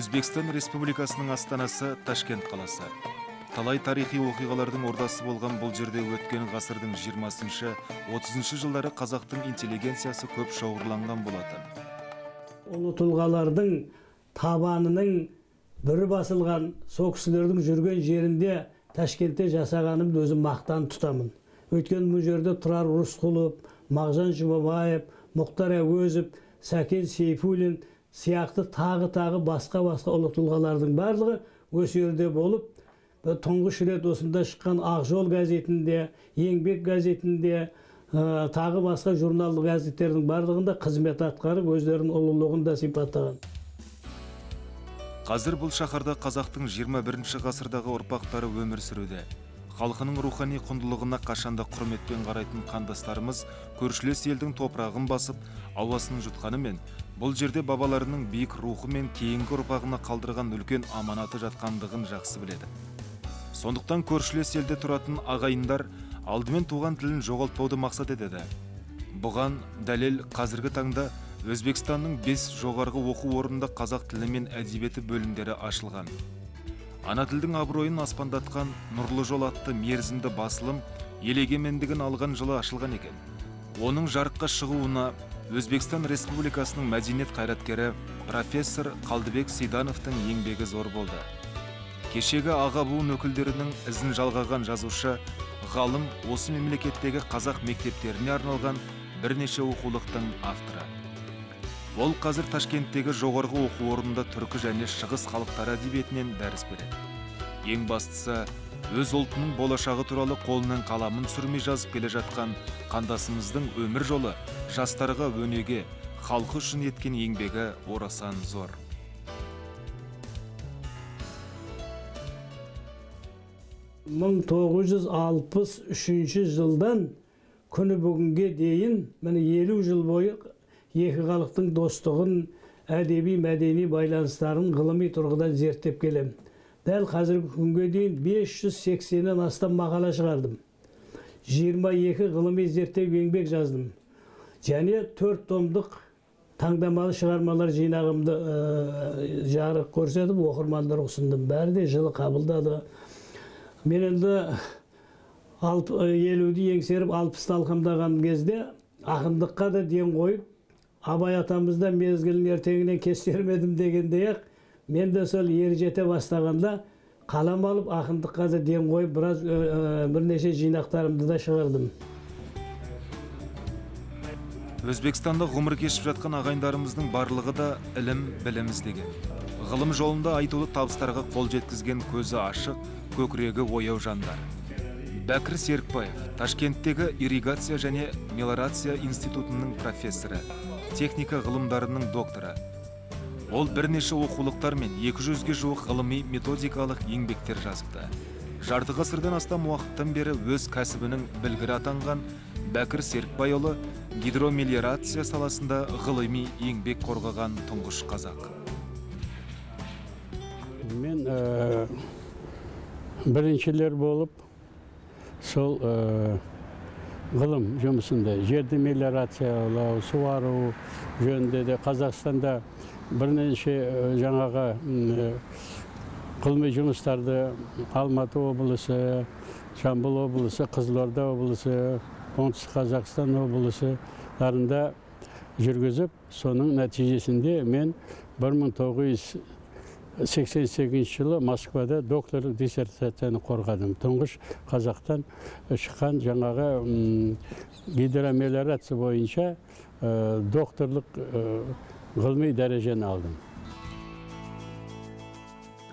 Өзбекстан Республикасының астанасы Ташкент қаласы. Талай тарихи оқиғалардың ордасы болған бұл жерде өткен ғасырдың 20-шы, 30-шы жылдары қазақтың интеллигенциясы көп шоғырланған болатын. Ұлы тұлғалардың табанының бүрі басылған, сол кісілердің жүрген жерінде Ташкентте жасағанымды өзім мақтан тұтамын. Өйткені бұл жерде Тұрар Рысқұлов, Мағжан Жұмабаев, Мұхтар Әуезов, Сәкен Сейфуллин сияқты тағы-тағы басқа-басқа ұлы тұлғалардың барлығы осы жерде болып, тұңғыш рет осында шыққан Ақ жол газетінде, Еңбек газетінде, тағы басқа журнал газеттердің барлығында қызмет атқарып, өздерінің ұлылығын да сипаттаған. Қазір бұл шаһарда қазақтың 21-ші ғасырдағы ұрпақтары өмір сүруде. Халқының рухани құндылығына қашанда құрметпен қарайтын қандастарымыз көршілес елдің топырағын басып, ауасын жұтқанымен, бұл жерде бабаларының биік рухы мен кейінгі ұрпағына қалдырған үлкен аманаты жатқандығын жақсы біледі. Сондықтан көршілес елде тұратын ағайындар алдымен туған тілін жоғалтпауды мақсат етеді. Бұған дәлел қазіргі таңда Өзбекстанның 5 жоғарғы оқу орнында қазақ тілі мен әдебиеті бөлімдері ашылған. Ана тілдің абыройын аспандатқан Нұрлы жол атты мерзімді басылым ел егемендігін алған жылы ашылған екен. Оның жарыққа шығуына Өзбекстан Республикасының мәдениет қайраткері профессор Қалдыбек Сейдановтың еңбегі зор болды. Кешегі аға буын өкілдерінің ізін жалғаған жазушы ғалым осы мемлекеттегі қазақ мектептеріне арналған бірнеше оқулықтың авторы. Ол қазір Ташкенттегі жоғарғы оқу орнында түркі және шығыс халықтары әдебиетінен дәріс береді. Ең бастысы, өз ұлтының болашағы туралы қолының қаламын сүрмей жазып келе жатқан қандасымыздың өмір жолы жастарға өнеге, халқы үшін еткен еңбегі орасан зор. 1963 жылдан күні бүгінге дейін, міне 50 жыл бойы екі халықтың достығын, әдеби мәдени байланыстарын ғылыми тұрғыдан зерттеп келем. Дәл қазіргі күнге дейін 580-нен астам мақала шығардым. 22 ғылыми зерттеу еңбек жаздым. Және 4 томдық таңдамалы шығармалар жинағымды жарық көрсетіп, оқырмандарға ұсындым. Бәрі де жылы қабылдады. Мен енді 50-ді еңсеріп, 60-ты алқымдаған кезде ақындыққа да ден қойып, Абай атамызда мезгілін ертеңінен кестермедім дегендей-ақ, мен де сол ер жете бастағанда қалам алып ақындыққа да ден қойып, біраз бірнеше жинақтарымды да шығардым. Өзбекстанда ғұмыр кешіп жатқан ағайындарымыздың барлығы да ілім, білім іздеген. Ғылым жолында айтулы табыстарға қол жеткізген көзі ашық, көкірегі ояу жандар. Бәкір Серікбаев, Ташкенттегі ирригация және мелиорация институтының профессоры, техника ғылымдарының докторы. Ол бірнеше оқулықтар мен 200-ге жуық ғылыми методикалық еңбектер жазыпты. Жарты ғасырдан астам уақыттан бері өз кәсібінің білгірі атанған Бәкір Серікбайұлы гидромелиорация саласында ғылыми еңбек қорғаған тұңғыш қазақ. Мен біріншілер болып сол ғылым жұмысында жерді мелиорациялау, суару жөнінде де Қазақстанда бірнеше жаңағы ғылыми жұмыстарды Алматы облысы, Жамбыл облысы, Қызылорда облысы, Оңтүстік Қазақстан облысыларында жүргізіп, соның нәтижесінде мен 1988 жылы Москвада докторлық диссертацияны қорғадым. Тұңғыш қазақтан шыққан жаңағы гидромелиорация бойынша докторлық ғылыми дәрежені алдым.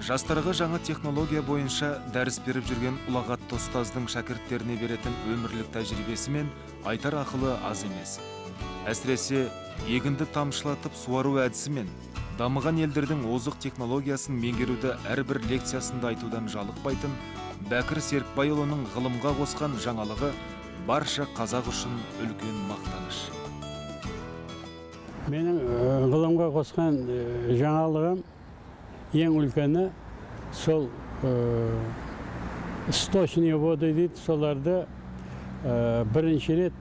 Жастарға жаңа технология бойынша дәріс беріп жүрген ұлағатты ұстаздың шәкірттеріне беретін өмірлік тәжірибесі мен айтар ақылы аз емес. Әсіресе егінді тамшылатып суару әдісімен дамыған елдердің озық технологиясын меңгеруді әрбір лекциясында айтудан жалықпайтын Бәкір Серікбайұлының ғылымға қосқан жаңалығы барша қазақ үшін үлкен мақтаныш. Менің ғылымға қосқан жаңалығым ең үлкені сол сточные воды дейді, соларды бірінші рет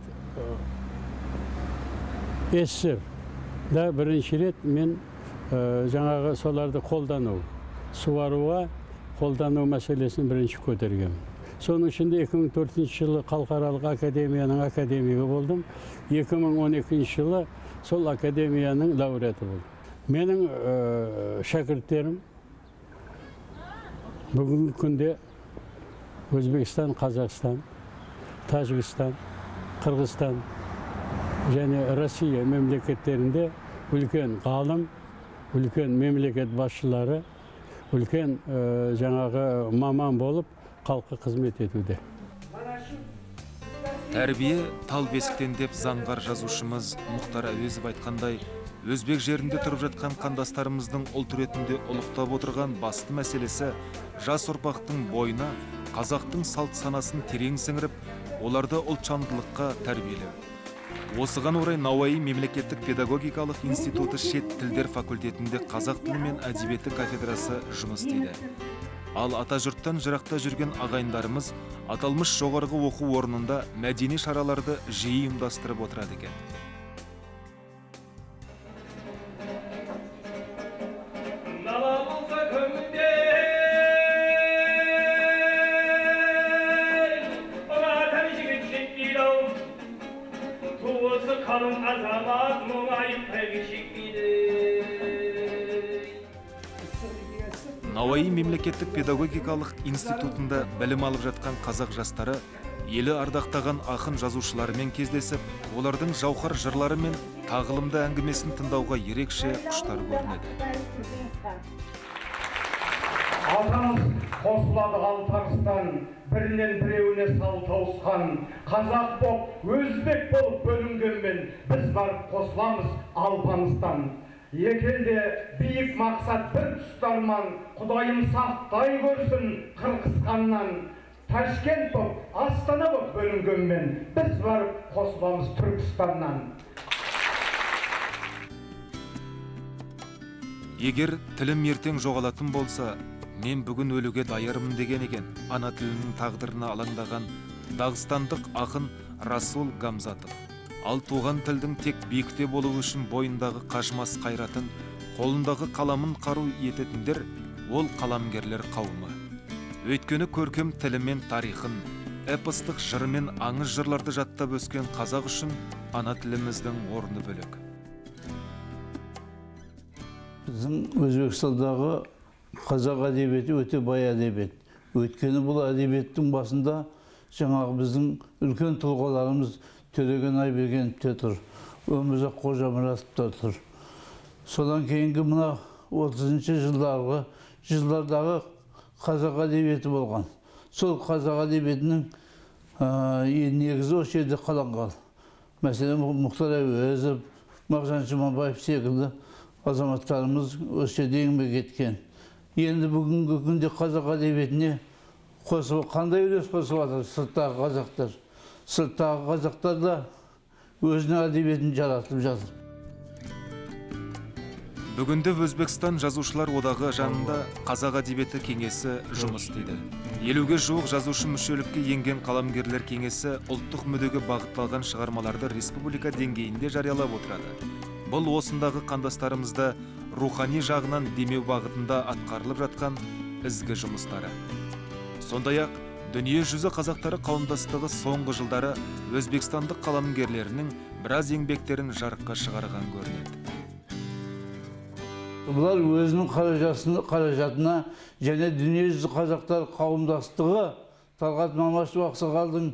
СССР да бірінші рет мен жаңағы соларды қолдану, суаруға қолдану мәселесін бірінші көтерген. Соның ішінде 2004 жылы Халықаралық академияның академигі болдым. 2012 жылы сол академияның лауреаты болдым. Менің шәкірттерім бүгінгі күнде Өзбекстан, Қазақстан, Тәжікстан, Қырғызстан және Россия мемлекеттерінде үлкен ғалым, үлкен мемлекет басшылары, үлкен жаңағы маман болып халыққа қызмет етуде. Тәрбие тал бесіктен деп заңғар жазушымыз Мұхтар Әуезов айтқандай, өзбек жерінде тұрып жатқан қандастарымыздың ұлт ретінде ұлықтап отырған басты мәселесі жас ұрпақтың бойына қазақтың салт санасын терең сіңіріп, оларды ұлтжандылыққа тәрбиелеу. Осыған орай Науаи мемлекеттік педагогикалық институты шет тілдер факультетінде қазақ тілі мен әдебиеті кафедрасы жұмыс істейді. Ал атажұрттан жырақта жүрген ағайындарымыз аталмыш жоғарғы оқу орнында мәдени шараларды жиі ұйымдастырып отырады екен. Науаи мемлекеттік педагогикалық институтында білім алып жатқан қазақ жастары елі ардақтаған ақын жазушыларымен кездесіп, олардың жауһар жырлары мен тағылымды әңгімесін тыңдауға ерекше құштар көрінеді. Атамыз қосылады алты арыстан, бірінен біреуіне сал тауысқан. Қазақ боп, өзбек болып бөлінгенмен, біз барып қосыламыз Алпамыстан. Екі елде биік мақсат бір тұста арман, Құдайым сақтай көрсін қырқысқаннан. Ташкент боп, Астана боп бөлінгенмен, біз барып қосыламыз Түркістаннан. Егер тілім ертең жоғалатын болса, мен бүгін өлуге даярмын деген екен ана тілінің тағдырына алаңдаған дағыстандық ақын Расул Гамзатов. Ал туған тілдің тек биікте болуы үшін бойындағы қажымас қайратын, қолындағы қаламын қару ететіндер ол қаламгерлер қауымы. Өйткені көркем тілімен тарихын, эпостық жырымен аңыз жырларды жаттап өскен қазақ үшін ана тіліміздің орны бөлек. Біздің Өзбекстандағы қазақ әдебиеті өте бай әдебиет. Өйткені бұл әдебиеттің басында жаңағы біздің үлкен тұлғаларымыз Төлеген Айбергенов те тұр, Өмірзақ Қожамұратов та тұр. Содан кейінгі мына 30-шы жылдардағы қазақ әдебиеті болған. Сол қазақ әдебиетінің негізі осы жерде қаланған. Мәселен, Мұхтар Әуезов, Мағжан Жұмабаев секілді азаматтарымыз осы жерде еңбек еткен. Енді бүгінгі күнде қазақ әдебиетіне қандай үлес қосып жатыр сырттағы қазақтар? Сырттағы қазақтар да өзінің әдебиетін жаратып жатыр. Бүгінде Өзбекстан Жазушылар одағы жанында Қазақ әдебиеті кеңесі жұмыс істейді. 50-ге жуық жазушы мүшелікке енген қаламгерлер кеңесі ұлттық мүдеге бағытталған шығармаларды республика деңгейінде жариялап отырады. Бұл осындағы қандастарымызды рухани жағынан демеу бағытында атқарылып жатқан ізгі жұмыстары. Сондай-ақ, дүние жүзі қазақтары қауымдастығы соңғы жылдары өзбекстандық қаламгерлерінің біраз еңбектерін жарыққа шығарған көрінеді. Бұлар өзінің қаражатына және дүниежүзі қазақтар қауымдастығы Талғат Мамашев ақсақалдың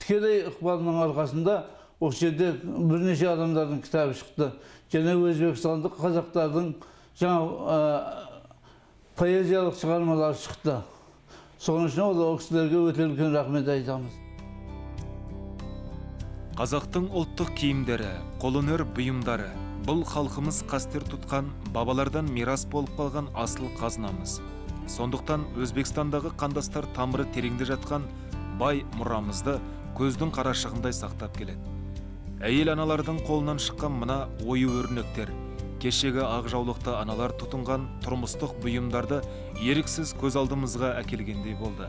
тікелей ықпалының арқасында осы жерде бірнеше адамдардың кітабы шықты. Және өзбекстандық қазақтардың жаңа поэзиялық шығармалары шықты. Соның үшін ол кісілерге өте үлкен рахмет айтамыз. Қазақтың ұлттық киімдері, қолөнер бұйымдары бұл халқымыз қастер тұтқан бабалардан мирас болып қалған асыл қазынамыз. Сондықтан Өзбекстандағы қандастар тамыры тереңде жатқан бай мұрамызды көздің қарашығындай сақтап келеді. Әйел аналардың қолынан шыққан мына ою өрнектер, кешегі ақ жаулықты аналар тұтынған тұрмыстық бұйымдарды еріксіз көз алдымызға әкелгендей болды.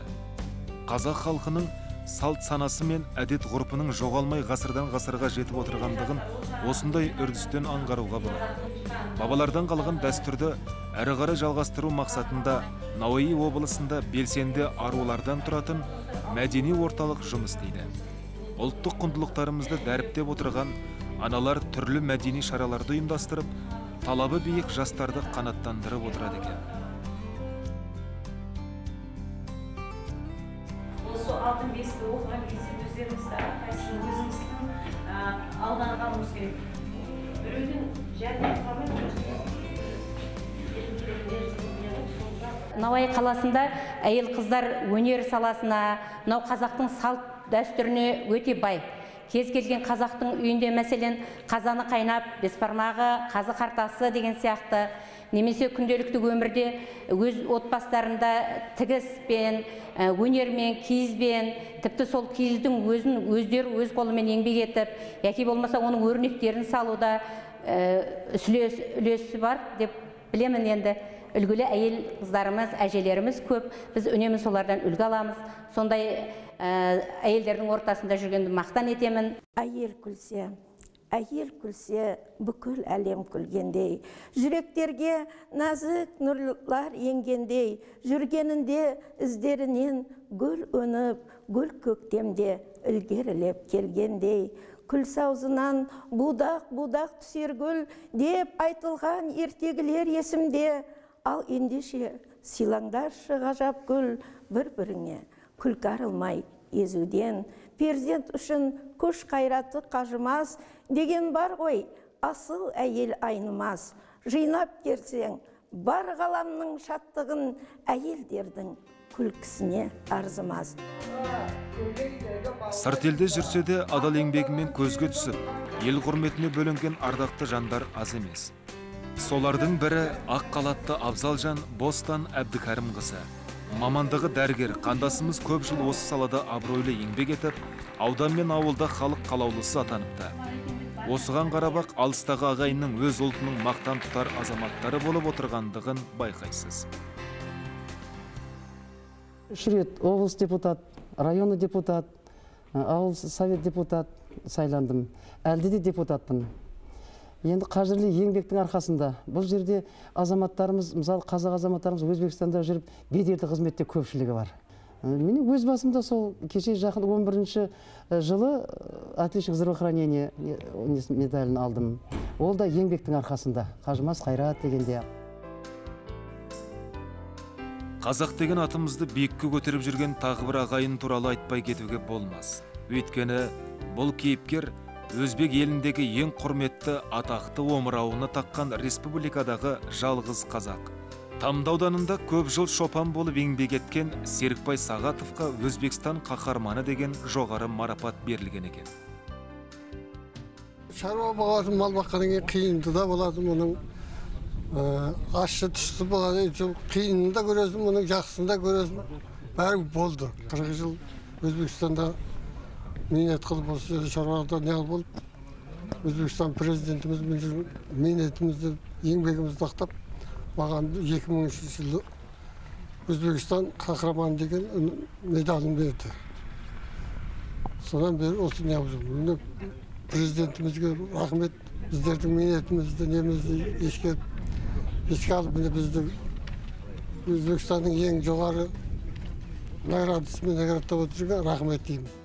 Қазақ халқының Салт санасы мен әдет ғұрпының жоғалмай ғасырдан ғасырға жетіп отырғандығын осындай үрдістен аңғаруға болады. Бабалардан қалған дәстүрді әрі қарай жалғастыру мақсатында Науаи облысында белсенді арулардан тұратын мәдени орталық жұмыс істейді. Ұлттық құндылықтарымызды дәріптеп отырған аналар түрлі мәдени шараларды ұйымдастырып, талабы биік жастарды қанаттандырып отырады екен. Алтын бесікті оқыған кезде өздеріңізді әрқайсысын өзіңіздің алдан қалуыңыз керек. Біреудің жәрдем сұрамай. Науаи қаласында әйел қыздар өнер саласына, мынау қазақтың салт дәстүріне өте бай. Кез келген қазақтың үйінде, мәселен, қазаны қайнап, бесбармағы, қазы қартасы деген сияқты, немесе күнделікті өмірде өз отбасыларында тігіспен, өнермен, киізбен, тіпті сол киіздің өзін өздері өз қолымен еңбек етіп, яки болмаса оның өрнектерін салуда үлесі бар деп білемін енді. Үлгілі әйел қыздарымыз, әжелеріміз көп. Біз үнемі солардан үлгі аламыз. Сондай әйелдердің ортасында жүргенді мақтан етемін. Әйел күлсе, әйел күлсе, бүкіл әлем күлгендей. Жүректерге нәзік нұрлар енгендей, жүргенінде іздерінен гүл өніп, гүл көктемде ілгерілеп келгендей. Күл саузынан будақ-будақ түсер гүл деп айтылған ертегілер есімде. Ал ендеше сыйлаңдаршы ғажап гүл бір-біріңе күлкі арылмай езуден. Перзент үшін күш қайраты қажымас деген бар ғой, асыл әйел айнымас. Жинап керсең бар ғаламның шаттығын әйелдердің күлкісіне арзымас. Сырт елде жүрсе де адал еңбегімен көзге түсіп, ел құрметіне бөленген ардақты жандар аз емес. Солардың бірі ақ қалатты Абзалжан Бостан Әбдікәрімқызы. Мамандығы дәрігер, қандасымыз көп жыл осы салада абыройлы еңбек етіп, аудан мен ауылда халық қалаулысы атаныпты. Осыған қарап-ақ алыстағы ағайынның өз ұлтының мақтан тұтар азаматтары болып отырғандығын байқайсыз. 3 рет облыс депутат, районный депутат, ауыл совет депутат сайландым. Әлде де депутатпын. Енді қажырлы еңбектің арқасында бұл жерде азаматтарымыз, мысалы қазақ азаматтарымыз Өзбекстанда жүріп беделді қызметте көпшілігі бар. Менің өз басымда сол кеше жақын 11-ші жылы отличник здравоохранения медалін алдым. Ол да еңбектің арқасында, қажымас қайрат дегенде. Қазақ деген атымызды биікке көтеріп жүрген тағы бір ағайын туралы айтпай кетуге болмас. Өйткені бұл кейіпкер өзбек еліндегі ең құрметті атақты омырауына таққан республикадағы жалғыз қазақ. Тамды ауданында көп жыл шопан болып еңбек еткен Серікбай Сағатовқа Өзбекстан қаһарманы деген жоғары марапат берілген екен. Шаруа болатын, мал баққаннан кейін қиынды да болады, мұның ащы тұщысы болады, қиынын да көресің, мұның жақсысын да көресің. Бәрі болды. 40 жыл Өзбекстанда мейнет қылып, осы жерде шаруада не болып, Өзбекстан президентіміз мейнетімізді, еңбегімізді ақтап, маған 2003 жылы Өзбекстан қаһарманы деген медалін берді. Содан бері осы не болып. Президентімізге рахмет, біздердің мейнетімізді, немізді еске алып, міне бізді Өзбекстанның ең жоғары наградасымен наградтап отырған рахмет дейміз.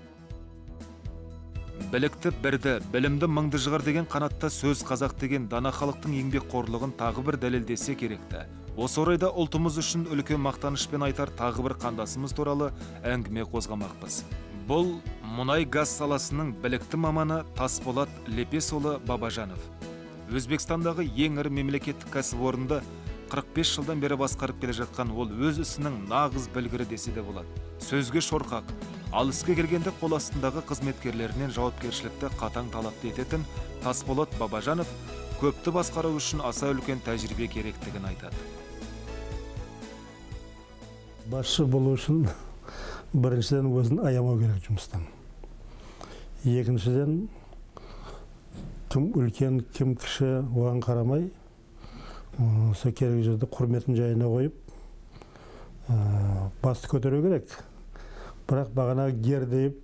Білікті бірді, білімді мыңды жығар деген қанатта сөз қазақ деген дана халықтың еңбекқорлығын тағы бір дәлелдесе керекті. Осы орайда ұлтымыз үшін үлкен мақтанышпен айтар тағы бір қандасымыз туралы әңгіме қозғамақпыз. Бұл мұнай газ саласының білікті маманы Тасболат Лепесұлы Бабажанов. Өзбекстандағы ең ірі мемлекеттік кәсіпорынды 45 жылдан бері басқарып келе жатқан ол өз ісінің нағыз білгірі десе де болады. Сөзге шорқақ, ал іске келгенде қол астындағы қызметкерлерінен жауапкершілікті қатаң талап ететін Тасболат Бабажанов көпті басқару үшін аса үлкен тәжірибе керектігін айтады. Басшы болу үшін біріншіден өзін аямау керек жұмыстан. Екіншіден кім үлкен, кім кіші оған қарамай, сол керек жерде құрметін жайына қойып, басты көтеру керек. Бірақ бағана гердейіп,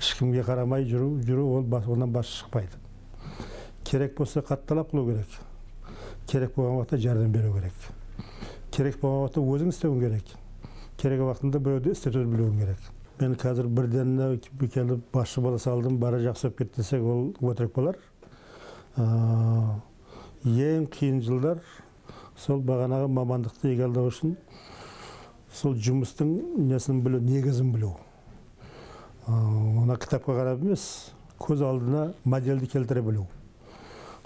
ешкімге қарамай жүру ол онан басы шықпайды. Керек болса қатталап қылу керек. Керек болған уақытта жәрдем беру керек. Керек болған уақытта өзің істеуің керек. Керек уақытында біреуді істетіп білуің керек. Мен қазір бірден келіп басшы бола салдым, бәрі жақсы болып кетті десек, ол өтірік болар. Ең қиын жылдар сол бағанағы мамандықты игеру үшін сол жұмыстың несін білу, негізін білу. Ona кітапқа қарап емес, көз алдына модельді келтіре білу.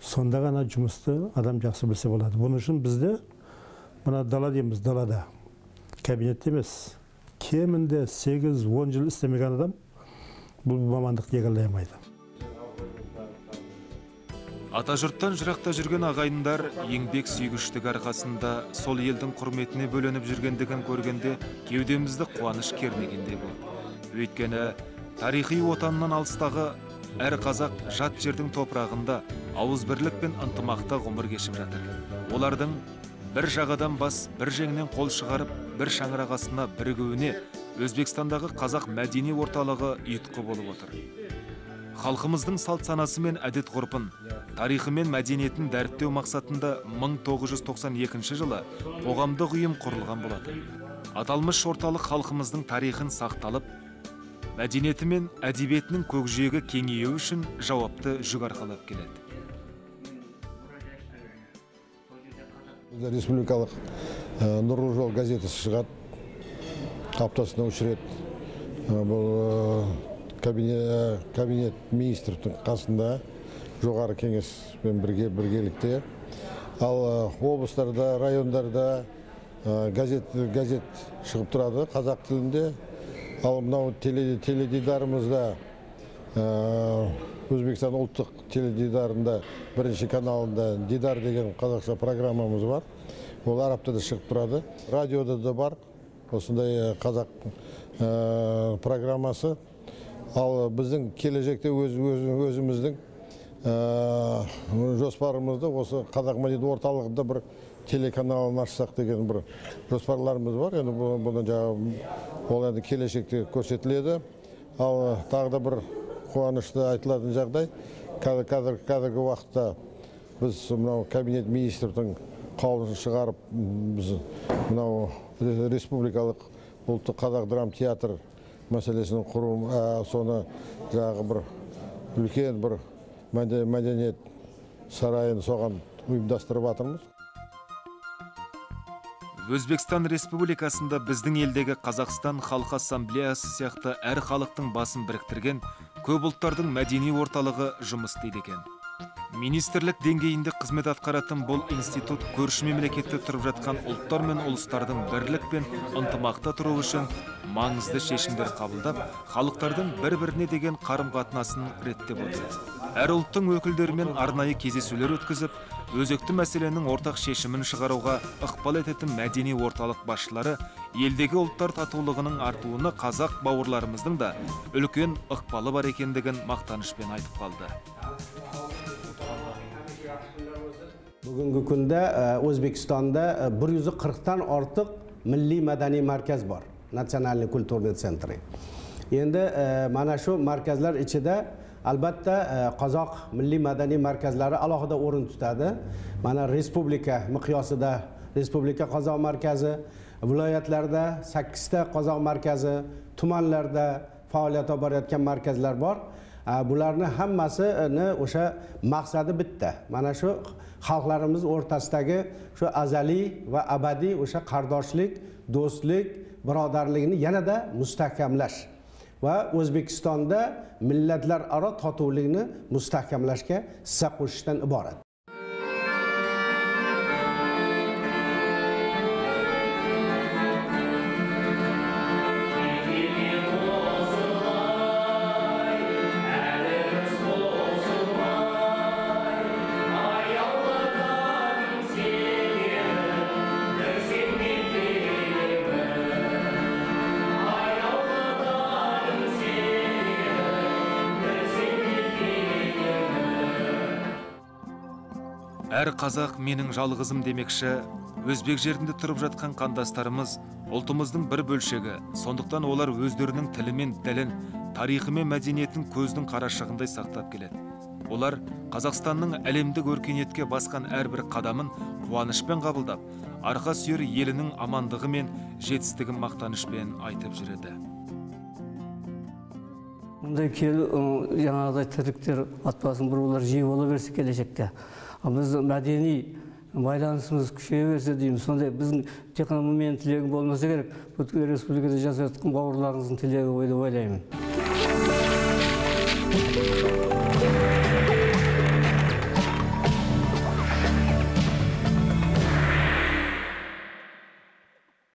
Сонда ғана жұмысты адам жақсы білсе болады. Бұның үшін бізде мына дала дейміз, далада. Кабинетте емес. Кемінде 8-10 жыл істемеген адам бұл мамандықты игере алмайды. Атажұрттан жырақта жүрген ағайындар еңбек сүйгіштігі арқасында сол елдің құрметіне бөленіп жүргендігін көргенде кеудемізді қуаныш кернегендей болды. Өйткені тарихи отанынан алыстағы әр қазақ жат жердің топырағында ауызбірлік пен ынтымақта ғұмыр кешіп жатыр. Олардың бір жағадан бас, бір жеңнен қол шығарып, бір шаңырақ астына бірігуіне Өзбекстандағы қазақ мәдени орталығы ұйытқы болып отыр. Халқымыздың салт санасы мен әдет ғұрпын, тарихы мен мәдениетін дәріптеу мақсатында 1992 жылы қоғамдық ұйым құрылған болатын. Аталмыш орталық халқымыздың тарихын сақталып, мәдениеті мен әдебиетінің көкжиегі кеңеюі үшін жауапты жүк арқалап келеді. Республикалық Нұрлы жол газетесі шығады, аптасына 3 рет. Бұл кабинет министрдің қасында, жоғары кеңеспен біргелікте. Ал облыстарда, райондарда газет шығып тұрады қазақ тілінде. Ал мынау теледидарымызда, Өзбекстан ұлттық теледидарында бірінші каналында Дидар деген қазақша программамыз бар. Ол әр аптада шығып тұрады. Радиода да бар осындай қазақ программасы. Ал біздің келешекте өзіміздің жоспарымызда осы Қазақ мәдениет орталығында бір телеканалын ашсақ деген бір жоспарларымыз бар. Енді бұны ол енді келешекте көрсетіледі. Ал тағы да бір қуанышты айтылатын жағдай, қазіргі уақытта біз мынау кабинет министрдің қаулысын шығарып, біз мынау республикалық ұлттық қазақ драма театр мәселесін құру, соны жаңағы бір үлкен бір мәдениет сарайын соған ұйымдастырып жатырмыз. Өзбекстан Республикасында біздің елдегі Қазақстан Халқы Ассамблеясы сияқты әр халықтың басын біріктірген көп ұлттардың мәдени орталығы жұмыс істейді екен. Министрлік деңгейінде қызмет атқаратын бұл институт көрші мемлекетте тұрып жатқан ұлттар мен ұлыстардың бірлік пен ынтымақта тұруы үшін маңызды шешімдер қабылдап, халықтардың бір-біріне деген қарым-қатынасын реттеп отыр. Әр ұлттың өкілдерімен арнайы кездесулер өткізіп, өзекті мәселенің ортақ шешімін шығаруға ықпал ететін мәдени орталық басшылары елдегі ұлттар татулығының артуына қазақ бауырларымыздың да үлкен ықпалы бар екендігін мақтанышпен айтып қалды. Бүгінгі күнде Өзбекстанда 140-тан артық milliy madaniy markaz bor, Национальный культурный центры. Endi mana shu markazlar ichida albatta qozoq milliy madaniy markazlari alohida o'rin tutadi. Mana respublika miqyosida Respublika qozoq markazi, viloyatlarda 8 ta qozoq markazi, tumanlarda faoliyat olib borayotgan markazlar bor. Bularni hammasini o'sha maqsadi bitta. Mana shu xalqlarimiz o'rtasidagi shu azaliy va abadiy o'sha qardoshlik, do'stlik, birodarlikni yanada mustahkamlash va O'zbekistonda millatlararo totuvlikni mustahkamlashga hissa qo'shishdan iborat. Әр қазақ менің жалғызым демекші, өзбек жерінде тұрып жатқан қандастарымыз ұлтымыздың бір бөлшегі. Сондықтан олар өздерінің тілі мен ділін, тарихы мен мәдениетін көздің қарашығындай сақтап келеді. Олар Қазақстанның әлемдік өркениетке басқан әрбір қадамын қуанышпен қабылдап, арқа сүйер елінің амандығы мен жетістігін мақтанышпен айтып жүреді. Мұндай келу жаңағыдай тірліктер, отбасын құрулар жиі бола берсе келешекте. Біз мәдени байланысымыз күшейе берсе деймін. Сондай біздің тек қана менің тілегім болмаса керек, бүткіл республикада жасап жатқан бауырларыңыздың тілегі ғой деп ойлаймын.